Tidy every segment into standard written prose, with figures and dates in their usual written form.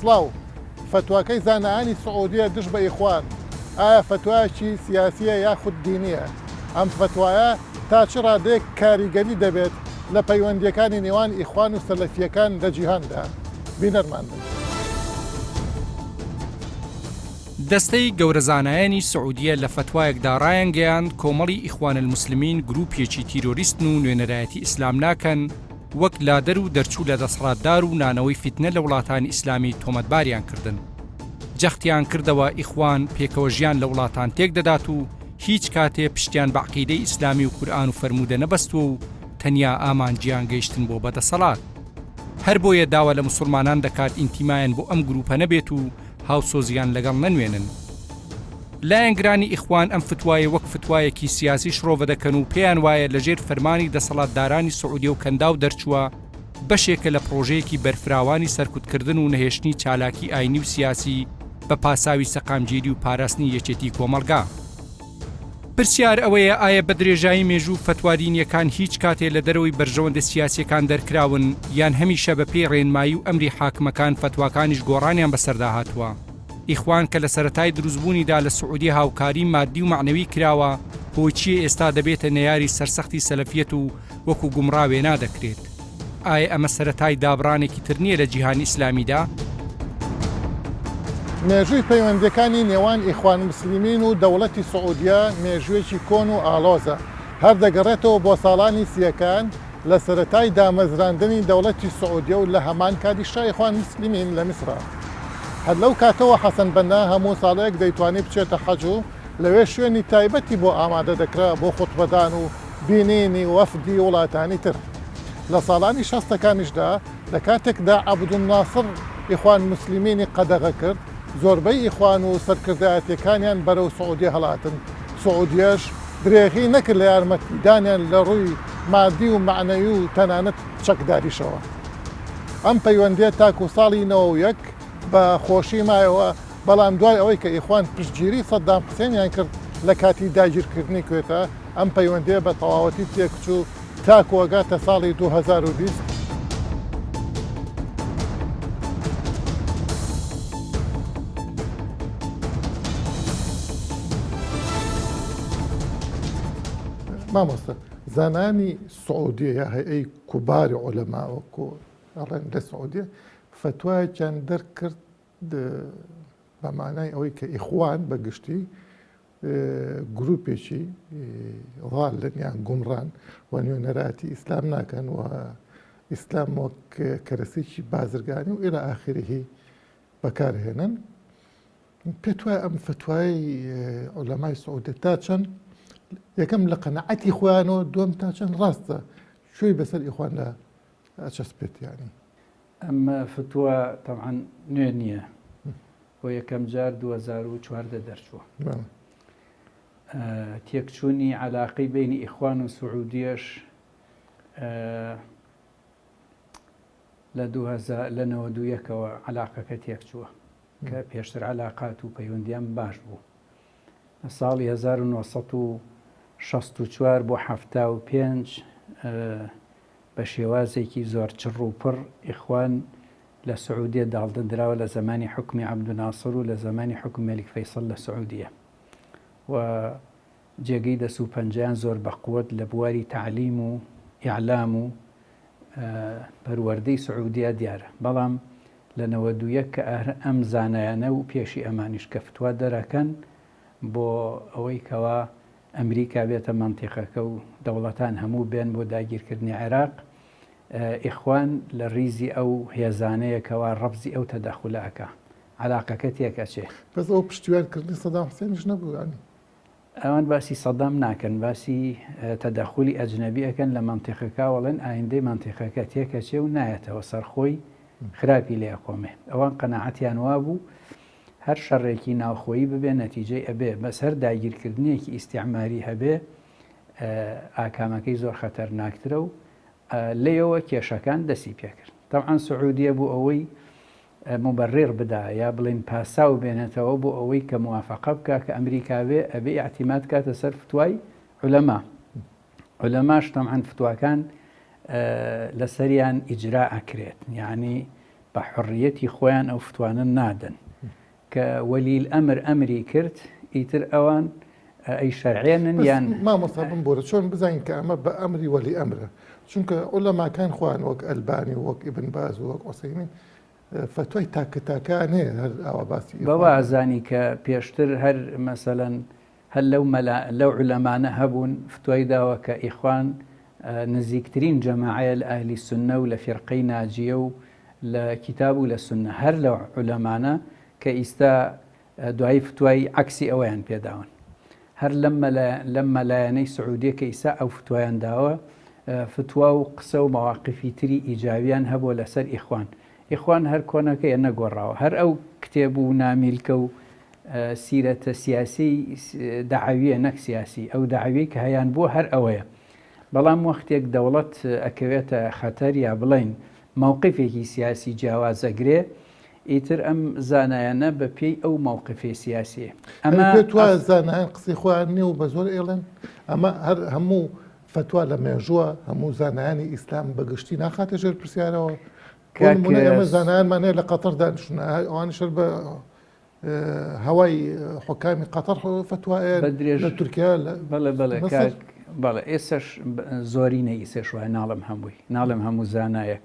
سڵاو. فەتواکەی زانایانی سعودیە دژ بە ئیخوان ئایا فەتوایەکی سیاسیە یاخود دینیە؟ ئەم فەتوایە تا چ ڕادەیەک کاریگەری دەبێت لە پەیوەندیەکانی نێوان ئیخوان و سەلەفیەکان لە جیهاندا؟ بینەرمان بن. دەستەی گەورە زانایانی سعودیە لە فەتوایەکدا ڕایانگەیاند کۆمەڵی ئیخوان الموسلمین گروپێکی تیرۆریستن و نوێنەرایەتی ئیسلام ناکەن، وەک لادەر و دەرچوو لە دەسەڵاتدار و نانەوەی فیتنە لە وڵاتانی ئیسلامی تۆمەتباریان کردن. جەختیان کردەوە ئیخوان پێکەوە ژیان لە وڵاتان تێک دەدات و هیچ کاتێ پشتیان بە عەقیدەی ئیسلامی و قورئان و فەرموودە نەبەستووە و تەنیا ئامانجیان گەیشتن بۆ بە دەسەڵات. هەربۆیە داوا لە موسوڵمانان دەکات ئینتیمایان بۆ ئەم گروپە نەبێت و هاوسۆزیان لەگەڵ نەنوێنن. لایەنگرانی ئیخوان ئەم فتوایە وەک فتوایەکی سیاسی شڕۆڤە دەکەن و پێیان وایە لەژێر فەرمانی دەسەڵاتدارانی سعودیە و کەنداو دەرچووە، بەشێکە لە پڕۆژەیەکی بەرفراوانی سەرکوتکردن و نەهێشتنی چالاکی ئاینی و سیاسی بە پاساوی سەقامگیری و پاراستنی یەکێتی کۆمەڵگا. پرسیار ئەوەیە ئایا بە درێژایی مێژوو فەتوا دینیەکان هیچ کاتێ لە دەرەوەی بەرژەوەندە سیاسیەکان دەرکراون یان هەمیشە بە پێی ڕێنمایی و ئەمری حاکمەکان فەتواکانیش گۆڕانیان بەسەردا هاتووە؟ ئیخوان کە لە سەرەتای دروستبوونیدا لە سعودیە هاوکاری مادی و مەعنەوی کراوە هۆی چیە ئێستا دەبێتە نەیاری سەرسەختی سەلەفیەت و وەکو گومڕا وێنا دەکرێت؟ ئایا ئەمە سەرەتای دابڕانێکی تر نییە لە جیهانی ئیسلامیدا؟ مێژووی پەیوەندییەکانی نێوان ئیخوان موسلیمین و دەوڵەتی سعودیە مێژوویەکی کۆن و ئاڵۆزە، هەر دەگەڕێتەوە بۆ ساڵانی سییەکان لە سەرەتای دامەزراندنی دەوڵەتی سعودیە و لە هەمان کاتیشا ئیخوان موسلیمین لە میسرا. هەر لەو کاتەوە حەسەن بەننا هەموو ساڵێک دەیتوانی بچێتە حەج و لەوێ شوێنی تایبەتی بۆ ئامادە دەکرا بۆ خوتبەدان و بینینی وەفدی وڵاتانی تر. لە ساڵانی شەستەکانیشدا لە کاتێکدا عەبدولناسڕ ئیخوان موسلیمینی قەدەغە کرد، زۆربەی ئیخوان و سەرکردایەتیەکانیان بەرەو سعودیە هەڵاتن، سعودیەش درێغی نەکرد لە یارمەتیدانیان لە ڕووی مادی و مەعنەوی و تەنانەت چەکداریشەوە. ئەم پەیوەندیە تاکو ساڵی 91 بە خۆشی مایەوە، بەڵام دوای ئەوەی کە ئیخوان پشتگیری سەدام حسێنیان کرد لە کاتی داگیرکردنی کوێتە، ئەم پەیوەندیە بە تەواوەتی تێکچوو تاکو ئەگاتە ساڵی 2020. مامۆستا زانایانی سعودیە یا هەیئەی کوباری عولەما وەکو ئەڵێن لە سعودیە فەتوایەکیان دەرکرد بە مانای ئەوەی کە ئیخوان بە گشتی گروپێکی ضالن یان گومڕان و نوێنەرایەتی ئیسلام ناکەن و ئیسلام وەک کەرەسێکی بازرگانی و ئیلا ئاخرهی بەکارهێنن پێت وایە ئەم فتوای عولەمای سعودیە تا چەند یەکەم لە قەنەعەتی خۆیانەوە دووەم تا چەند ڕاستە کوێی بەسەر ئیخواندا ئەچەسپێت یانی ئەم فتوا تەبعەن نوێ نییە بۆ یەکەم جار 2014 دەرچووە تێکچوونی علاقەی بینی ئیخوان و سعودیەش لە لە 91ەوە علاقەکە تێکچووە کە پێشتر علاقات و پەیوەندیان باش بوو لە ساڵی 1964 بۆ 75 بە شێوازێکی زۆر چڕ و پڕ ئیخوان لە سعودیە داڵدە دراوە لە زەمانی حوکمی عەبدوناسڕ و لە زەمانی حوکم مەلیک فەیسەڵ لە سعودیە و جێگەی دەس و پەنجەیان زۆر بە قوەت لە بواری تەعلیم و ئیعلام و پەروەردەی سعودیە دیارە بەڵام لە 91 کە ئەم زانایانە و پێشی ئەمانیش کە فتوا دەرەکەن بۆ ئەوەی کەوا ئەمریکا بێتە مەنتیقەکە و دەوڵەتان هەموو بێن بۆ داگیرکردنی عێراق، ئیخوان لە ڕیزی ئەو هێزانەیە کەوا ڕەفزی ئەو تەدەخولە ئەکا. عەلاقەکە تێک ئەچێ. بەس ئەوە پشتیوان کردنی سەدام حسێنیش نەبوو یانی. ئەوان باسی سەدام ناکەن، باسی تەدەخولی ئەجنەبی ئەکەن لە مەنتیقەکە و ئەڵێن ئایندەی مەنتیقەکە تێک ئەچێ و نایەتەوە سەر خۆی، خراپی لێ ئەقۆمێ. ئەوان قەناعەتیان وابوو هەر شەڕێکی ناوخۆیی ببێ نەتیجەی ئەبێ، بەس هەر داگیرکردنێکی ئیستیعماری هەبێ ئاکامەکەی زۆر خەتەرناکترە و لێیەوە کێشەکان دەسی پێکرد. تەبعەن سعودیە بۆ ئەوەی موبەڕیڕ بدا یا بڵێین پاساو بێنێتەوە بۆ ئەوەی کە موافەقە بکا کە ئەمریکا بێ ئەبێ ئیعتیماد کاتە سەر فتوای عولەما. عولەماش تەبعەن فتواکان لەسەریان ئیجرا ئەکرێت یعنی. بە حوڕیەتی خۆیان ئەو فتوانە نادەن. کە وەلی الامر ئەمری کرد ئیتر ئەوان ئەی شەرعێنن بەس یان. مامۆستا بمبورە چۆن بزانین کە ئەمە بە ئەمری وەلی ئەمرە چونکە عولەماکان خۆیان وەک ئەلبانی و وەک ئیبن باز و وەک عوسەیمین فەتوای تاکە تاکەیان هەیە هەر ئاوا باسی بەوە ئیخوان ئەزانی کە پێشتر هەر مەسەلەن هەر لەو مەلا لەو عولەمانە هەبوون فتوای داوە کە ئیخوان نزیکترین جەماعەیە لە ئەهلی سوننە و لە فیرقەی ناجیە و لە کیتاب و لە سوننە هەر لەو عولەمانە کە ئیستا دوایی فتوای عەکسی ئەوەیان پێداون هەر لەم مەلا لەم مەلایانەی سعودیە کە ئیستا ئەو فتوایان داوە فتوا و قسە و مەواقفی تری ئیجابیان هەبووە لەسەر ئیخوان ئیخوان هەر کۆنەکەیە نەگۆڕاوە هەر ئەو کتێب و نامیلکە و سیرەتە سیاسی دەعەویە نەک سیاسی ئەو دەعەویەی کە هەیان بووە هەر ئەوەیە بەڵام وەختێک دەوڵەت ئەکەوێتە خەتەر یا بڵێین مەوقفێکی سیاسی جیاواز ئەگرێ ئیتر ئەم زانایانە بە پێی ئەو مەوقفێ سیاسیە ئەمە پێت وایە زانایان قسەی خۆیان نییە و بە زۆر ئێڵێن ئەمە هەر هەموو فەتوا لە مێژووە هەموو زانایانی ئیسلام بە گشتی ناخاتە ژێر پرسیارەوە بۆ نموونە ئێمە زانایانمان هەیە لە قەتەر دانیشتوون ئەوانیش هەر بە هەوای حکامی قەتەر فەتوا لە تورکیا بەڵێ بەڵێ کاک بەڵێ ئێسش زۆرینە ئیسێش وایە ناڵم هەمووی ناڵم هەموو زانایەک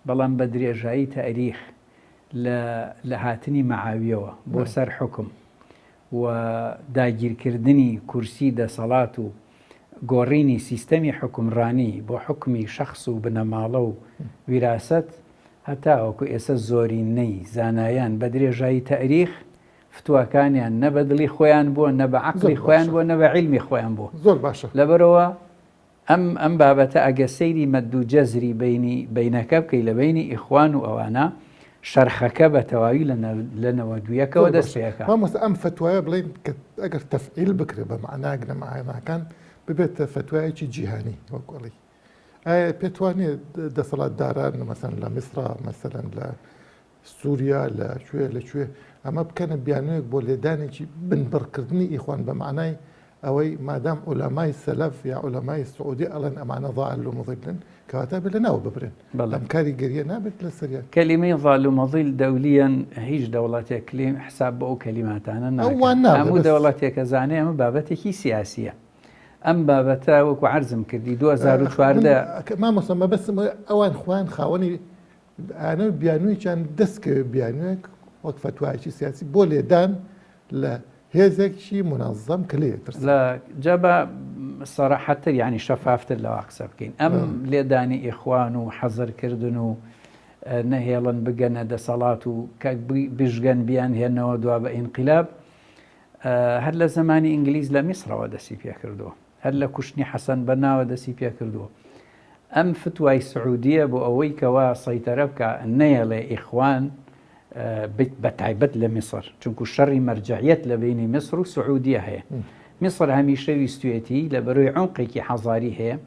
بەڵام بە درێژایی تاریخ لە لە هاتنی مەعاویەوە بۆ سەر حکم و داگیرکردنی کورسی دەسەڵات و گۆڕینی سیستەمی حکومڕانی بۆ حکومی شخص و بنەماڵە و ویراسەت هەتاوەکو ئێسە زۆرینەی زانایان بە درێژایی تەئریخ فتواکانیان نە بە دڵی خۆیان بووە نە بە عەقڵی خۆیان بووە نە بە عیلمی خۆیان بووە. زۆر باشە. لەبەرئەوە ئەم ئەم بابەتە ئەگەر سەیری مەد و جەزری بەینی بەینەکە بکەی لە بەینی ئیخوان و ئەوانە شەرخەکە بە تەواوی لە لە نەوەدویەکەوە زۆر دەست باشە پێ ئەکا. مامۆستا ئەم فەتوایە بڵێین کە ئەگەر تەفعیل بکرێ بە مەعنایەک لە مەعاناکان ببێتە فەتوایەکی جیهانی وەک ئەڵێی ئایا پێت وا نییە دەسەڵاتداران مەسەن لە میسرا مەسەلەن لە سووریا لە کوێ لە کوێ ئەمە بکەنە بیانوویەک بۆ لێدانێکی بنبڕکردنی ئیخوان بە مەعنای ئەوەی مادام عولەمای سەلەف یا عولەمای سعودی ئەڵێن ئەمانە ضال و مضلن کەواتە بێ لەناو ببرێن ئەم کاریگەریە نابێت لەسەریان کەلیمەی ضال و مضل دەولیەن هیچ دەوڵەتێک کلیم حساب بۆ ئەو کەلیماتانە ناکات هەموو دەوڵەتێک ئەزانێ ئەمە بابەتێکی سیاسیە ئەم بابەتە وەکو عەرزم کردی 2014 مامۆستا مەبەستم ئەوان خۆیان خاوەنی ئانە بیانوویەکیان دەست کەوێت بیانوویەک وەک فەتوایەکی سیاسی بۆ لێدان لە هێزێکی منەزەم کە لێ ترسن. لە جا بە سەراحەتتر یانی شەفافتر لەوە قسە بکەین ئەم لێدانی ئیخوان و حەزرکردن و نەهێڵن بگەنە دەسەڵات و کە بشگەن بیان هێنەوە دوا بە ئینقلاب هەر لە زەمانی ئینگلیز لە میسرەوە دەستی پێکردووە هەر لە کوشتنی حەسەن بەناوە دەستی پێکردووە ئەم فتوای سعودیە بۆ ئەوەی کەوا سەیتەرە بکا نەیەڵێ ئیخوان بە تایبەت لە میسر چونکو شەڕی مەرجەعیەت لە بینی میسر و سعودیە هەیە میسر هەمیشە ویستوێتی لە بەرۆی عمقێکی حەزاری هەیە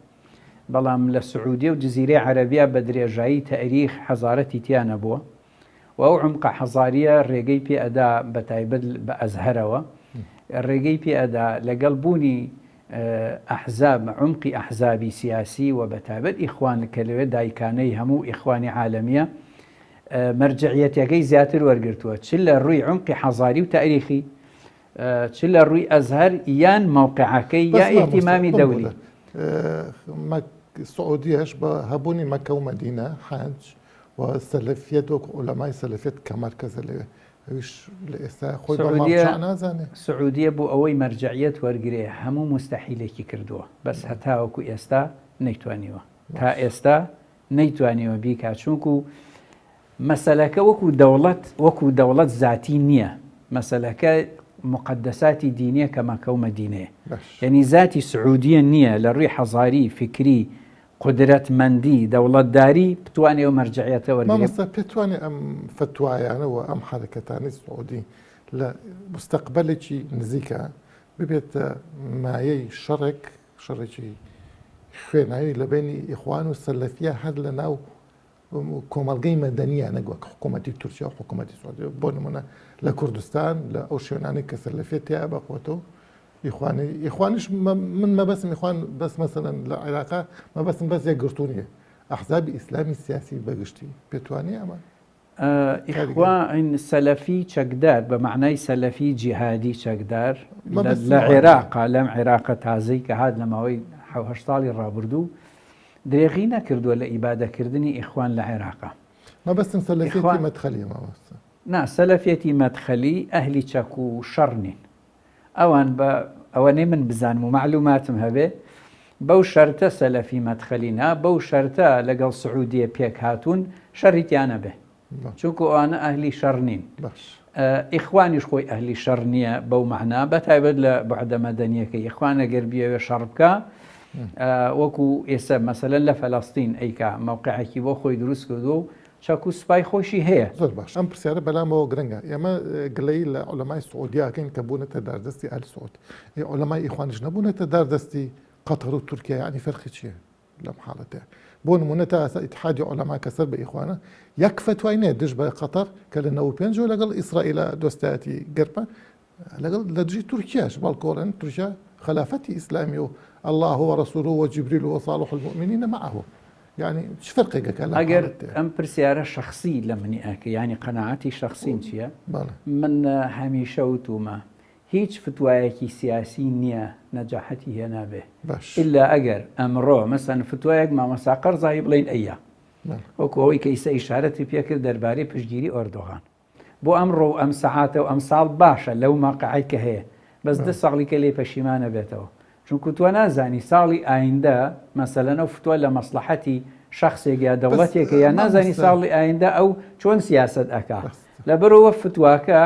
بەڵام لە سعودیە و جزیرەی عەرەبیا بە درێژایی تەریخ حەزارەتی تیا نەبووە و ئەو عومقە حەزارییە ڕێگەی پێ ئەدا بە تایبەت بە ئەزهەرەوە ڕێگەی پێ ئەدا لەگەڵ بوونی ئەحزاب عومقی ئەحزابی سیاسی و بە تایبەت ئیخوان کە لەوێ دایکانەی هەموو ئیخوانی عالەمیە مەرجعیەتەکەی زیاتر وەرگرتووە چ لە ڕووی عومقی حەزاری و تاریخی چ لە ڕووی ئەزهەر یان مەوقعەکەی یا ئیهتیمامی دەولی. سعودیەش بە هەبوونی مەکە و مەدینە حەج و سەلەفیەت وەکو عولەمای سەلەفیەت کە مەرکەزە لەوێ ئەویش لە ئێستا خۆی بە مەرجەع نازانێ. سعودیە بۆ ئەوەی مەرجەعیەت وەرگرێ هەموو موستەحیلێکی کردووە بەس هەتاوەکو ئێستا نەیتوانیوە تا ئێستا نەیتوانیوە بیکا چونکو مەسەلەکە وەکو دەوڵەت وەکو دەوڵەت زاتی نییە مەسەلەکە موقەدەساتی دینیە کە مەکە و مەدینەیە یعنی زاتی سعودیە نییە لە ڕووی حەزاری فکری قودرەتمەندی دەوڵەتداری بتوانێ ئەو مەرجەعیەتە وەرگرێ. مامۆستا پێتوانێ ئەم فەتوایانە و ئەم حەرەکەتانەی سعودی لە مستەقبەلێکی نزیکا ببێتە مایەی شەڕێک، شەڕێکی خوێناوی لە بەینی ئیخوان و سەلەفیە هەر لە ناو کۆمەڵگەی مەدەنیە نەک وەک حکوومەتی تورکیا و حکوومەتی سعودیە بۆ نمونە لە کوردستان لە ئەو شوێنانەی کە سەلەفیە تیا بەقوەتەوە ئیخوانی ئیخوانیش من مەبەستم ئیخوان بەس مەسەلەن لە عێراقا مەبەستم بەس یەکگرتوو نییە ئەحزابی ئیسلامی سیاسی بەگشتی پێتوانیە ئەمە؟ ئیخوان سەلەفی چەکدار بە مەعنای سەلەفی جیهادی چەکدار لە عێراقا لەم عێراقە تازەی کە هات لە ماوەی حەوهەشت ساڵی ڕابردوو درێغی نەکردووە لە ئیبادەکردنی ئیخوان لە عێراقا. مەبەستم سەلەفیەتی مەدخەلیە مامۆستا. نا سەلەفیەتی مەدخەلی ئەهلی چەک و شەڕ نین. ئەوان بە ئەوەنەی من بزانم و مەعلوماتم هەبێ بەو شەرتە سەلەفی مەدخەلی نا بەو شەرتە لەگەڵ سعودیە پێک هاتوون شەڕی تیا نەبێ چونکو ئەوانە ئەهلی شەڕ نین ئیخوانیش خۆی ئەهلی شەڕ نییە بەو مەعنا بە تایبەت لە بەعدە مەدەنیەکەی ئیخوان ئەگەر بیەوێ شەڕ بکە وەکو ئێستا مەسەلەن لە فەلەستین ئەیکا مەوقعێکی بۆ خۆی دروست کردووە و چەک و سوپای خۆیشی هەیە. زۆر باش ئەم پرسیارە بەلامەوە گرنگە ئێمە گلەیی لە عولەمای سعودیە ئەکەین کە بوونەتە داردەستی ئال سعود ئەی عولەمای ئیخوانیش نەبوونەتە داردەستی قەتەر و تورکیا یعنی فەرقی چییە لەم حاڵەتەیە بۆ نمونە تا ئێستا ئیتحادی عولەما کە سەر بە ئیخوانە یەک فەتوای نییە دژ بە قەتەر کە لە 95 لەگەڵ ئیسرائیلە دۆستایەتی گەرمە لەگەڵ لە دژی تورکیاش بەڵکو ئەڵێن تورکیا خەلافەتی ئیسلامی و اللە و رسوله و جبریل و صالح المؤمنین معه یعنی چ فەرقێکەکە لەم ئەگەر حاڵەتەیە؟ ئەم پرسیارە شەخسی لە منی ئەکەی یانی قەناعەتی شەخسیم چییە؟ بەڵێ. من هەمیشە وتومە هیچ فتوایەکی سیاسی نییە نەجاحەتی هێنابێ باش. ئیلا ئەگەر ئەمڕۆ مەسەن فتوایەک مامۆستا قەرزاوی بڵێین ئەیە بەڵێ. وەکو ئەوەی کە ئیسە ئیشارەتی پێکرد دەربارەی پشتگیری ئۆردۆغان بۆ ئەمڕۆ و ئەم سەعاتە و ئەم ساڵ باشە لەو مەوقعەی کە هەیە بەس دە ساڵی کە لێی پەشیمان ئەبێتەوە چونکو تۆ نازانی ساڵی ئایندە مەسەلەن ئەو فتوا لە مەسڵەحەتی شەخسێک یا بەس دەوڵەتێکە یا نازانی مامۆستا ساڵی ئایندە ئەو چۆن سیاسەت ئەکا ڕاستە. لەبەرئەوە فتواکە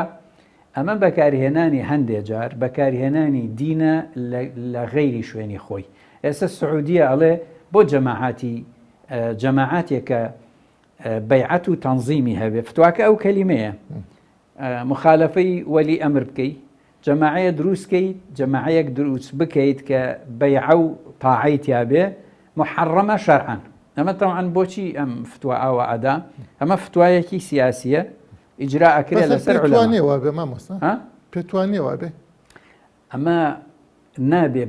ئەمە بەکارهێنانی هەندێ جار بەکارهێنانی دینە لە لە غەیری شوێنی خۆی ئێستا سعودیە ئەڵێ بۆ جەماعاتی جەماعاتێک کە بەیعەت و تەنزیمی هەبێ فتواکە ئەو کەلیمەیە مخالفەی وەلی ئەمر بکەی جەماعەیە دروست کەیت جەماعەیەک دروست بکەیت کە بەیعە و تاعەی تیابێ محەڕەمە شەرعەن ئەمە تەوعەن بۆچی ئەم فتوا ئاوا ئەدا ئەمە فتوایەکی سیاسیە ئیجرا ئەکرێ لەسەر عولەما وابێ مامۆستا پێتوانێ وابێ ئەمە نابێ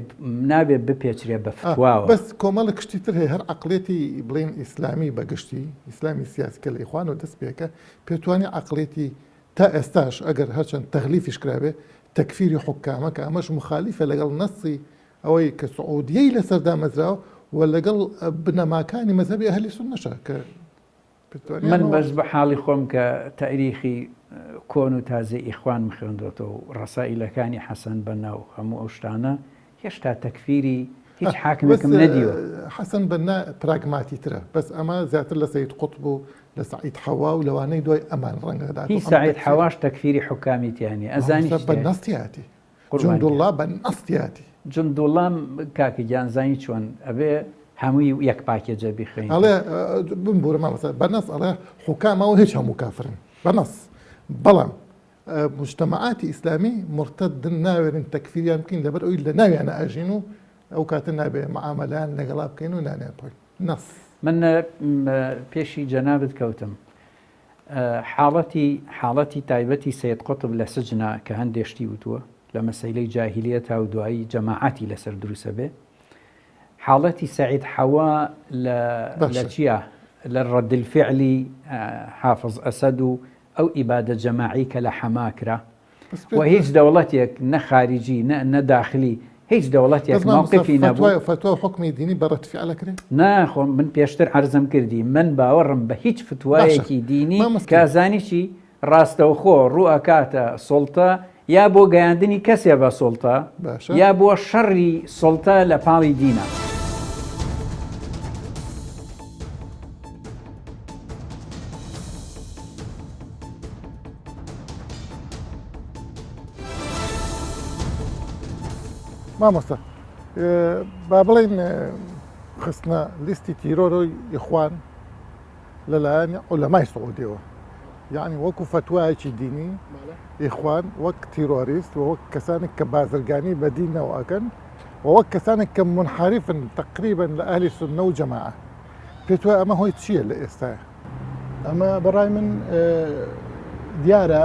نابێ بپێچرێ بە فتواوە. بەس کۆمەڵێک شتی تر هەیە هەر عەقڵیەتی بڵێین ئیسلامی بە گشتی ئیسلامی سیاسی کە لە ئیخوانەوە دەست پێکە پێتوانی عەقڵیەتی تا ئێستاش ئەگەر هەرچەند تەغلیفیش کرابێ تەکفیری حوکامە کە ئەمەش مخالیفە لەگەڵ نەسی ئەوەی کە سعودیەی لەسەر دامەزراوە و لەگەڵ بنەماکانی مەزهەبی ئەهلی سوننەشە کە من بەس بە حاڵی خۆم کە تاریخی کۆن و تازەی ئیخوانم خوێندۆتەوە و ڕەسائیلەکانی حەسەن بەنا و هەموو ئەو شتانە هێشتا تەکفیری هیچ حاکمێکم نەدیوە. حەسەن بەنا پراگماتی ترە بەس ئەمە زیاتر لە سەید قوتب و لە سەعید حەوا و لەوانەی دوای ئەمان ڕەنگە داتۆ هی سەعید حەواش تەکفیری حوکامی تیا نیە ئەزانی چ بە نەس تیایەتی جوندوڵا بە نەس تیایەتی. جوندوڵام کاکە گیان زانی چۆن ئەبێ هەمووی یەک پاکێجە بیخوێنیتەوە. ئەڵێ بمبورە مامۆستا بە نەس ئەڵێ حوکام ئەوە هیچ هەموو کافرن بە نەس بەڵام مجتەمەعاتی ئیسلامی مورتەدن ناوێرن تەکفیریان بکەین لەبەر ئەوی لە ناویانە ئەژین و ئەو کاتە نابێ معامەلەیان لەگەڵا بکەین و نانیان بخۆین نەس. من پێشی جەنابت کەوتم حاڵەتی حاڵەتی تایبەتی سەید قوتب لە سجنا کە هەندێ شتی وتووە لە مەسەیلەی جاهیلیەتا و دوایی جەماعەتی لەسەر دروسە بێ حاڵەتی سەعید حەوا لە لە چیا لە ڕەد الفعلی حافظ ئەسەد و ئەو ئیبادە جەماعی کە لە حەما کرا و هیچ دەوڵەتێک نە خاریجی نە نە داخلی هیچ دەوڵەتێک مەوقفی نەبوو. فەتوا و حوکمی دینی بە ڕەد فیعل ئەکرێ؟ نا خۆ من پێشتر عەرزم کردی من باوەڕم بە هیچ فتوایەکی دینی کە زانی چی ڕاستەوخۆ ڕوو ئەکاتە سوڵتە یا بۆ گەیاندنی کەسێ بە سوڵتە یا بۆ شەڕی سوڵتە لە پاڵی دینە. مامۆستا با بڵێین خستنە لیستی تیرۆرۆی ئیخوان لەلایەن عولەمای سعودیەوە یعنی وەکو فەتوایەکی دینی ئیخوان وەک تیرۆریست و وەک کەسانێک کە بازرگانی بە دینەوە ئەکەن و وەک کەسانێک کە منحریفن تقریبا لە ئەهلی سوننە و جەماعە پێت وایە ئەمە هۆی چییە لە ئێستایا؟ ئەمە بەڕای من دیارە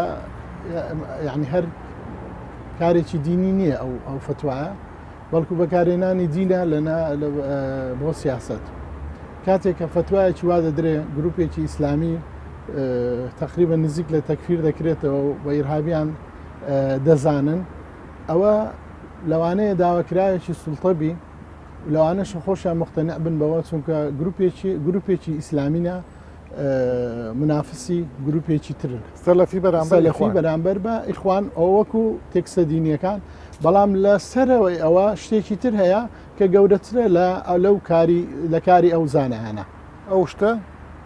یعنی هەر کارێکی دینی نییە ئەو ئەو فتوایە بەڵکو بەکارێنانی دینە لەنا بۆ سیاست کاتێک کە فتوایەکی وا دەدرێ گروپێکی ئیسلامی. تقریبا نزیک لە تەکفیر دەکرێتەوە و بە ئیرهابیان دەزانن ئەوە لەوانەیە داواکراوێکی سوڵتە بی لەوانەش خۆشیان مختنع بن بەوە چونکە گروپێکی گروپێکی ئیسلامینە منافسی گروپێکی ترن سەلەفی بەرامبەر سەلەفی بەرامبەر بە ئیخوان ئەوەکو تێکسە دینیەکان بەڵام لە سەرەوەی ئەوە شتێکی تر هەیە کە گەورەترە لە لەو کاری لە کاری ئەو زانایانە ئەو شتە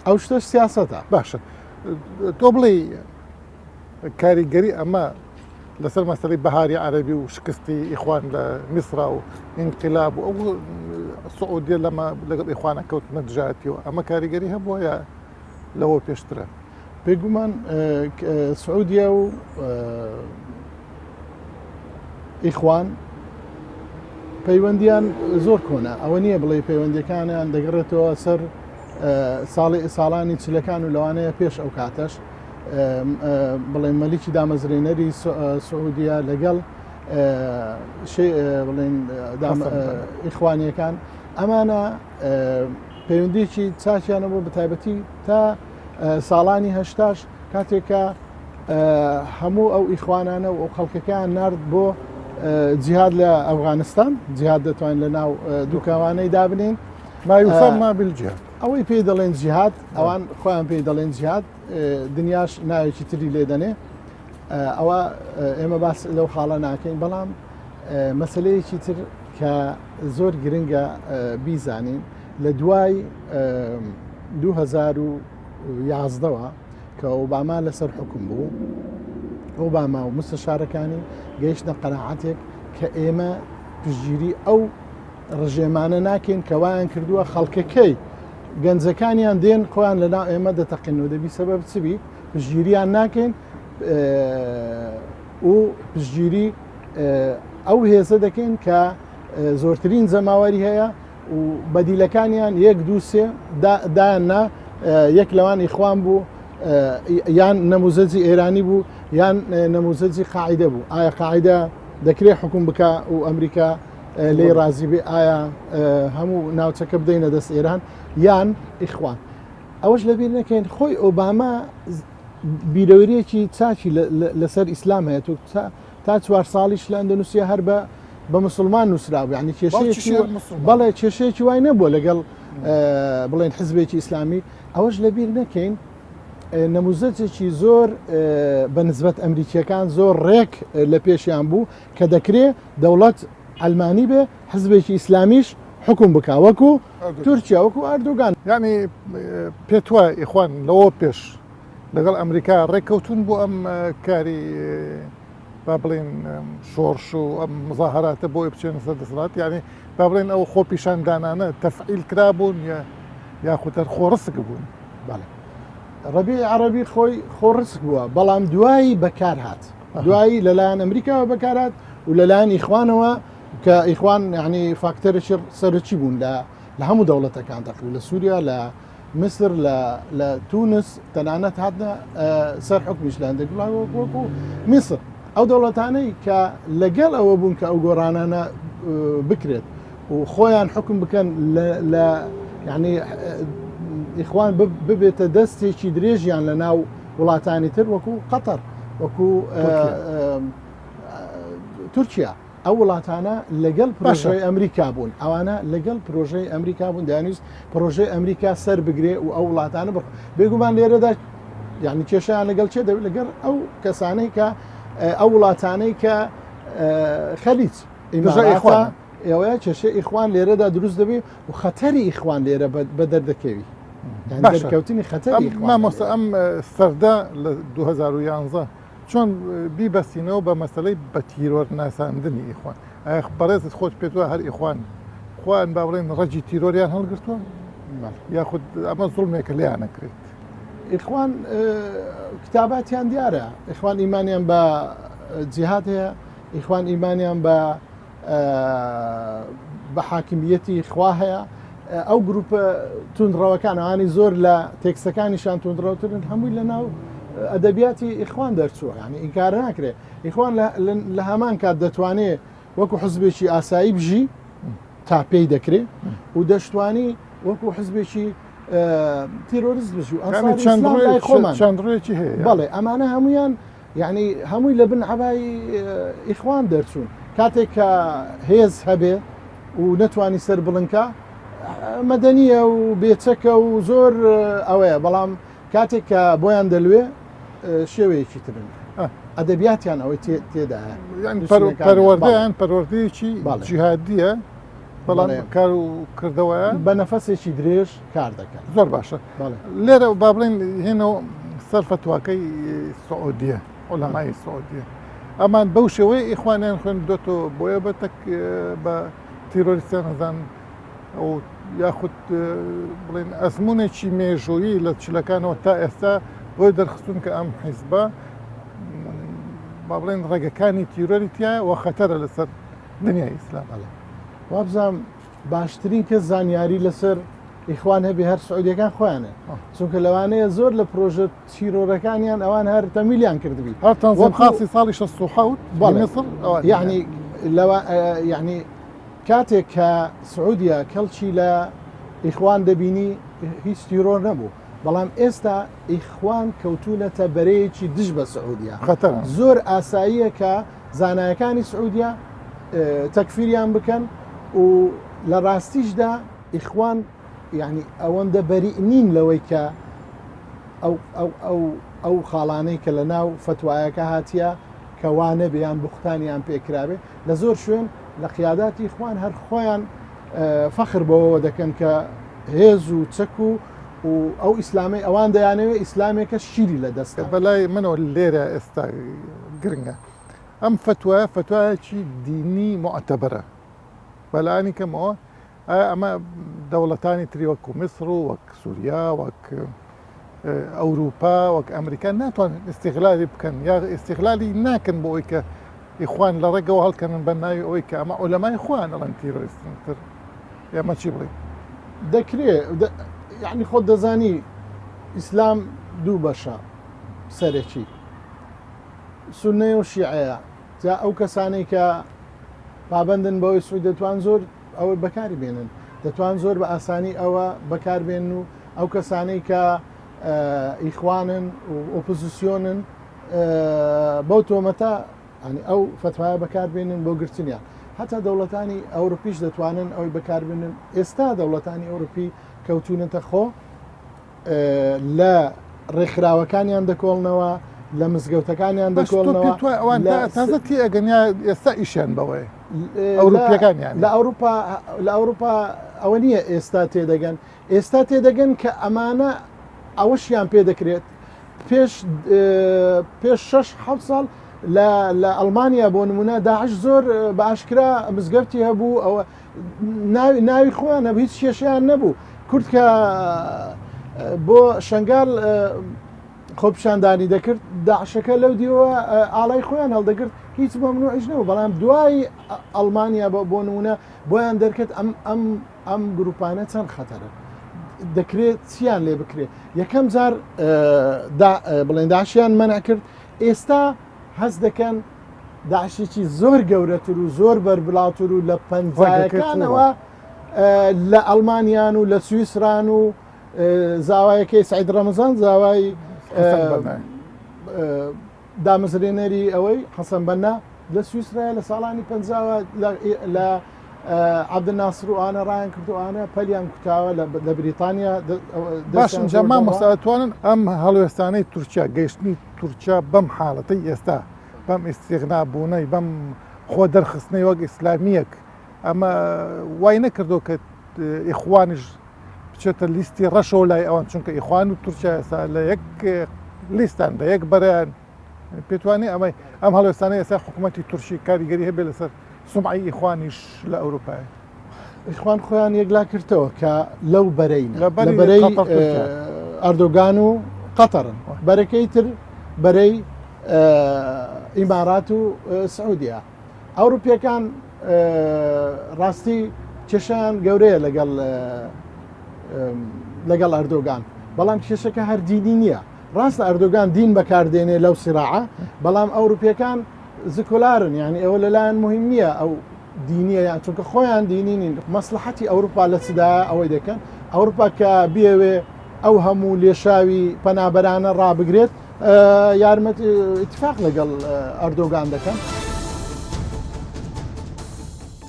ئەو شتەش سیاسەتە. باشە تۆ بڵێی کاریگەری ئەمە لەسەر مەسەلەی بەهاری عەرەبی و شکستی ئیخوان لە میسرا و ئینقلاب و ئەو سعودیە لەمە لەگەڵ ئیخوانە کەوتنە دژایەتیەوە ئەمە کاریگەری هەبووە یا لەوە پێشترە؟ بێگومان سعودیە و ئیخوان پەیوەندیان زۆر کۆنە ئەوە نییە بڵێ پەیوەندەکانیان دەگەڕێتەوە سەر ساڵی ساڵانی چلەکان و لەوانەیە پێش ئەو کاتەش بڵێن مەلیکی دامەزرێنەری سعودیە لەگەڵ بڵێن ئیخوانیەکان ئەمانە پەیوەندیکی چاکیانە بۆ بەتایبەتی تا ساڵانی هەشتاش کاتێکە هەموو ئەو ئیخوانانە و ئەو خەڵکەکەیان نرد بۆ جیهاد لە ئەفغانستان جیهاد دەتوانین لە ناو دووکاوانەی دابنین ما يسمى بالجهاد ئەوەی پێی دەڵێن جیهاد ئەوان خۆیان پێی دەڵێن جیهاد دنیاش ناوێکی تری لێ دەنێ ئەوە ئێمە باس لەو خاڵە ناکەین بەڵام مەسلەیەکی تر کە زۆر گرنگە بیزانین لە دوای 2011ەوە کە ئۆباما لەسەر حکوم بوو ئۆباما و مستەشارەکانی گەیشتە قەناعەتێک کە ئێمە پشتگیری ئەو ڕژێمانە ناکەین کە وایان کردووە خەڵکەکەی گەنجەکانیان دێن خۆیان لە ناو ئێمە دەتەقن و دەبی سەبەب چ بی پشتگیریان ناکەین و پشتگیری ئەو هێزە دەکەین کە زۆرترین جەماوەری هەیە و بەدیلەکانیان یەک دوو سێ دایان نا یەک لەوان ئیخوان بوو یان نەموزەجی ئێرانی بوو یان نەموزەجی قاعدە بوو ئایا قاعدە دەکرێت حکوم بکە و ئەمریکا لێی ڕازی بێ ئایا هەموو ناوچەکە بدەینە دەست ئێران یان ئیخوان ئەوەش لەبیر نەکەین خۆی ئۆباما بیرەوەریەکی چاکی لەسەر ئیسلام هەیە تا چوار ساڵیش لە ئەندەنووسیا هەر بە بە مسلمان نووسرا بوو یعنی کێشەیەکی بەڵێ کێشەیەکی وای نەبووە لەگەڵ بڵێن حزبێکی ئیسلامی ئەوەش لەبیر نەکەین نەموزەجێکی زۆر بە نسبەت ئەمریکیەکان زۆر ڕێک لە پێشیان بوو کە دەکرێ دەوڵەت عەلمانی بێ حزبێکی ئیسلامیش حوکم بکا وەکو تورکیا وەکو ئەردۆگان. یانی پێت وایە ئیخوان لەوە پێش لەگەڵ ئەمریکا ڕێککەوتون بۆ ئەم کاری با بڵێن شۆڕش و ئەم مزاهراتە بۆ بچێنە سەر دەسەڵات یعنی با بڵێن ئەو خۆپیشاندانانە تەفعیل کرابوون یا یاخود هەر خۆڕسک بوون؟ بەڵێ ڕەبیعی عەڕەبی خۆی خۆڕسک بووە بەڵام دوایی بەکار هات. دوایی لەلایەن ئەمریکاوە بەکارات و لەلایەن ئیخوانەوە کە ئیخوان یعنی فاکتەرێکی سەرەکی بوون لە لە هەموو دەوڵەتەکان دەخل لە سووریا لە میسر لە لە تونس تەنانەت هاتنە سەر حکمیش لە هەندێک وڵات وەکو میسر ئەو دەوڵەتانەی کە لەگەڵ ئەوە بوون کە ئەو گۆڕانانە بکرێت و خۆیان حکم بکەن لە یعنی ئیخوان ببێتە دەستێکی درێژیان لە ناو وڵاتانی تر وەکو قەتەر وەکو تورکیا ئەو وڵاتانە لەگەڵ پرۆژەی ئەمریکا بوون ئەوانە لەگەڵ پرۆژەی ئەمریکا بوون دانیست پرۆژەی ئەمریکا سەر بگرێ و ئەو وڵاتانە بڕ بێگومان لێرەدا یعنی کێشیان لەگەڵ چێ دەبێت لەگەڵ ئەو کەسانەی کە ئەو وڵاتانەی کە خەلیج ئیماراتە ئێوەیە کێشەی ئیخوان لێرەدا دروست دەبێ و خەتەری ئیخوان لێرە بە دەردەکەوی دەرکەوتنی خەتەری مامۆستا ئەم سەردە لە 2011 چۆن بیبەستینەوە بە مەسلەی بە تیرۆر ناساندنی ئیخوان ئایا بەڕێزت خۆت پێت وایە هەر ئیخوان خۆیان با بڵێن ڕەگی تیرۆریان هەڵگرتووە یاخود ئەمە زوڵمێکە لێیان نەکرێت ئیخوان کتاباتیان دیارە ئیخوان ئیمانیان بە جیهاد هەیە ئیخوان ئیمانیان بە بە حاکمیەتی خوا هەیە ئەو گروپە توندڕەوەکان ئەوانی زۆر لە تێکسەکانیشان توندڕەوترن هەمووی لە ناو ئەدەبیاتی ئیخوان دەرچووە یعنی ئینکار ناکرێ ئیخوان لە هەمان کات دەتوانێت وەکو حزبێکی ئاسایی بژی تا پێی دەکرێ و دەشتوانی وەکو حزبێکی تیرۆریست بژی و ئەنساری ئیسلام لای خۆمان چەند ڕوویەکی هەیە بەڵێ ئەمانە هەمویان یعنی هەمووی لە بن عەبای ئیخوان دەرچوون کاتێک کە هێز هەبێ و نەتوانی سەر بڵنکە مەدەنیە و بێچەکە و زۆر ئەوەیە بەڵام کاتێک کە بۆیان دەلوێ شێوەیەکی ترن ئەدەبیاتیان ئەوەی تێدایە پەروەردەیان پەروەردەیەکی جیهادیە بەڵام کار و کردەوەیان بە نەفەسێکی درێژ کار دەکەن زۆر باشە لێرە با بڵێن هێنەوە سەر فەتواکەی سعودیە عولەمای سعودیە ئەمان بەو شێوەیە ئیخوانیان خوێندۆتەوە بۆیە بە تەک بە تیرۆریستیان هەزان ئەو یاخود بڵێن ئەزمونێکی مێژوویی لە چلەکانەوە تا ئێستا بۆی دەرخستون کە ئەم حیزبە با بڵێن ڕێگەکانی تیرۆری تایە و خەتەرە لەسەر دنیای ئیسلام. بەڵێ وابزانم باشترین کەس زانیاری لەسەر ئیخوان هەبێ هەر سعودیەکان خۆیانە چونکە لەوانەیە زۆر لە پرۆژە تیرۆرەکانیان ئەوان هەر تەمیلیان کردبی هەر تەنزیم خاصی ساڵی 67 بەڵێ میسر یعنی لەوە یعنی کاتێک کە سعودیە کەڵکی لە ئیخوان دەبینی هیچ تیرۆر نەبوو بەڵام ئێستا ئیخوان کەوتونەتە بەرەیەکی دژ بە سعودیە خەتەرە زۆر ئاساییە کە زانایەکانی سعودیە تەکفیریان بکەن و لە ڕاستیشدا ئیخوان یعنی ئەوەندە بەری نین لەوەی کە ئەو ئەو ئەو ئەو خاڵانەی کە لە ناو فتوایەکە هاتیە کە وا نەبێ یان بوختانیان پێکرابێ لە زۆر شوێن لە قیاداتی ئیخوان هەر خۆیان فەخر بەوەوە دەکەن کە هێز و چەک و و ئەو ئیسلامەی ئەوان دەیانەوێت ئیسلامێکە شیری لە دەستە. بەلای منەوە لێرە ئێستا گرنگە ئەم فتوایە فتوایەکی دینی معتەبەرە بەلانی کەمەوە ئایا ئەمە دەوڵەتانی تری وەکو میسر و وەک سووریا وەک ئەوروپا وەک ئەمریکا ناتوانن ئیستیغلالی بکەن یا ئیستیغلالی ناکەن بۆ ئەوی کە ئیخوان لە ڕێگەوە هەڵکەنن بە ناوی ئەوەی کە ئەمە عولەمای خۆیان ئەڵێن تیرۆریستن تر ئێمە چی بڵێین؟ دەکرێ یعنی خۆت دەزانی ئیسلام دوو بەشە سەرەکی سونەیە و شیعەیە جا ئەو کەسانەی کە پابندن بەوەی سعود دەتوان زۆر ئەوە بەکاری بێنن دەتوان زۆر بە ئاسانی ئەوە بەکاربێن و ئەو کەسانەی کە ئیخوانن و ئۆپۆزیسیۆنن بەو تۆمەتە ینی ئەو فتوایە بەکاربێنن بۆ گرتنیان هەتا دەوڵەتانی ئەوروپیش دەتوانن ئەوەی بەکاربێنن ئێستا دەوڵەتانی ئەوروپی کەوتونەتە خۆ لە ڕێکخراوەکانیان دەکۆڵنەوە لە مزگەوتەکانیان دەکۆڵنەوە ئەوان تازە تی ئەگەن یا ئێستا ئیشیان بەوەیە ئەوروپیەکانیان لە ئەوروپا لە ئەوروپا ئەوە نییە ئێستا تێدەگەن ئێستا تێدەگەن کە ئەمانە ئەوەشیان پێ دەکرێت پێش پێش شش حەوت ساڵ لە لە ئەڵمانیا بۆ نمونە داعش زۆر بە ئاشکرا مزگەفتی هەبوو ئەوە ناوی ناوی خۆیان هەبوو هیچ کێشەیان نەبوو کورد کە بۆ شنگال خۆپیشاندانی دەکرد داعشەکە لەو دیوە ئاڵای خۆیان هەڵدەگرت هیچ مەمنوعیش نەبوو بەڵام دوای ئەڵمانیا بە بۆ نمونە بۆیان دەرکەت ئەم ئەم ئەم گروپانە چەند خەتەرن دەکرێت چیان لێ بکرێت یەکەم جار بڵێن داعشیان مەنع کرد ئێستا هەست دەکەن داعشێکی زۆر گەورەتر و زۆر بەربڵاوتر و لە پەنجایەکانەوە لە ئەڵمانیان و لە سویسران و زاوایەکەی سعید ڕەمەزان زاوای دامەزرێنەری ئەوەی حەسەن بەنا لە سویسرایە لە ساڵانی پەنجاوە لە عەبدولناسر و ئانە ڕایان کرد و ئانە پەلیان کوتاوە لە بریتانیا باشن جا مامۆستا ئەتوانن ئەم هەڵوێستانەی تورکیا گەیشتنی تورکیا بەم حاڵەتەی ئێستا بەم ئیستیغنا بوونەی بەم خۆ دەرخستنەی وەک ئیسلامیەک ئەمە وای نەکردو کە ئیخوانیش بچێتە لیستی ڕەشەوە لای ئەوان چونکە ئیخوان و تورکیا ئێستا لە یەک لیستان لە یەک بەرەیان پێتوانێ ئەمەی ئەم هەڵوێستانە ئێستا حکوومەتی تورکی کاریگەری هەبێ لەسەر سومعەی ئیخوانیش لە ئەوروپای ئیخوان خۆیان یەکلا کردەوە کە لەو بەرەی لە بەرەی ئەردۆگان و قەتەرن بەرەکەی تر بەرەی ئیمارات و سعودیا ئەوروپیەکان ڕاستی کێشیان گەورەیە لەگەڵ لەگەڵ ئەردۆگان بەڵام کێشەکە هەر دینی نییە ڕاستە ئەردۆگان دین بەکاردێنێ لەو سیراعە بەڵام ئەوروپیەکان زکۆلارن یعنی ئەوە لەلایەن مهم نییە ئەو دینیە یان چونکە خۆیان دینی نین مەسلحەتی ئەوروپا لە چدا ئەوەی دەکەن. ئەوروپا کە بیەوێ ئەو هەموو لێشاوی پەنابەرانە ڕابگرێت یارمەت ئیتفاق لەگەڵ ئەردۆگان دەکەن.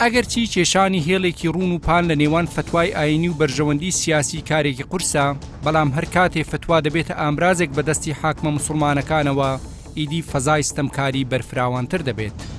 ئەگەرچی کێشانی هێڵێکی ڕوون و پان لە نێوان فەتوای ئایینی و بەرژەوەندی سیاسی کارێکی قورسە، بەڵام هەر کاتێ فەتوا دەبێتە ئامرازێک بە دەستی حاکمە موسوڵمانەکانەوە، ئیدی فەزای ستەمکاری بەرفراوانتر دەبێت.